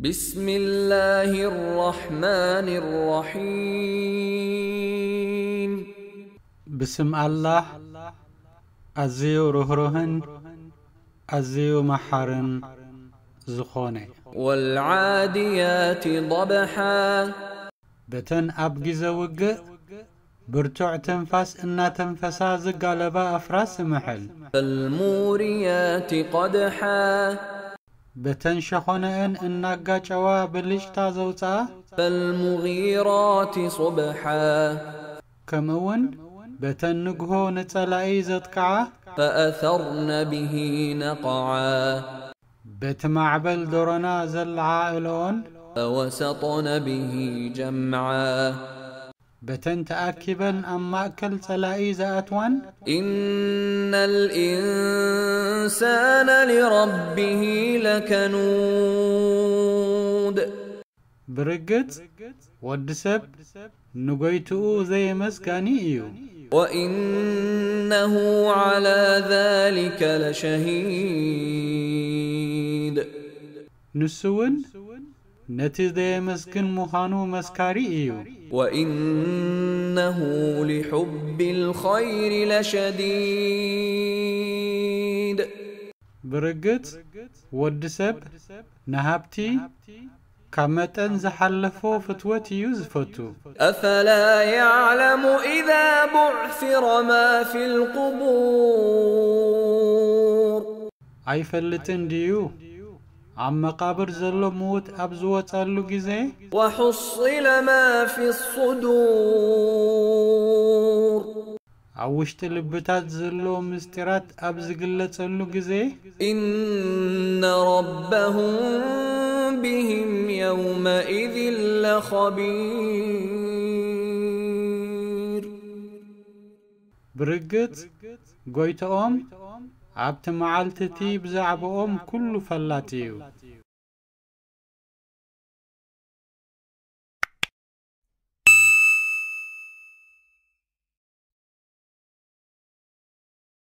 بسم الله الرحمن الرحيم. ብስም ኣላህ ኣዝዩ ርህሩህን ኣዝዩ መሓርን ዝኾነ። والعاديات ضبحا በተን ኣብ ግዜ ውግእ ብርቱዕ ትንፋስ እናተንፈሳ ዝጋለባ ኣፍራስ ምሕል። فالموريات قدحا በተን ሸኾነአን እናጋጨዋ ብልጭታ ዘውፅኣ። فالمغيرات صبحا ከምኡውን በተን ንግሆ ንጸላኢ ዘጥቅዓ። فأثرن به نقعا በቲ ማዕበል ዶሮና ዘለዓዕለኦን። فوسطن به جمعا በተን ተኣኪበን ኣብ ማእከል ጸላኢ ዝኣትዋን። إن الإنسان لربه لكنود ብርግጽ ወዲ ሰብ ንጎይትኡ ዘየመስጋኒ እዩ። وإنه على ذلك لشهيد ንሱ እውን ነቲ ዘየመስግን ምዃኑ መስካሪ እዩ። وإنه لحب الخير لشديد ብርግጽ ወዲ ሰብ ንሃብቲ ካብ መጠን ዝሓለፎ ፍትወት እዩ ዝፈቱ። أفلا يعلم إذا بعثر ما في القبور ኣይፈልጥን ድዩ ኣብ መቓብር ዘሎ ምዉት ኣብ ዝወጸሉ ግዜ? وحصل ما في الصدور ኣብ ውሽጢ ልብታት ዘሎ ምስጢራት ኣብ ዝግለጸሉ ግዜ? إن ربهم بهم يومئذ لخبير ብርግጽ ጎይትኦም ኣብቲ መዓልቲ እቲ ብዛዕባኦም ኩሉ ፈላጥ እዩ።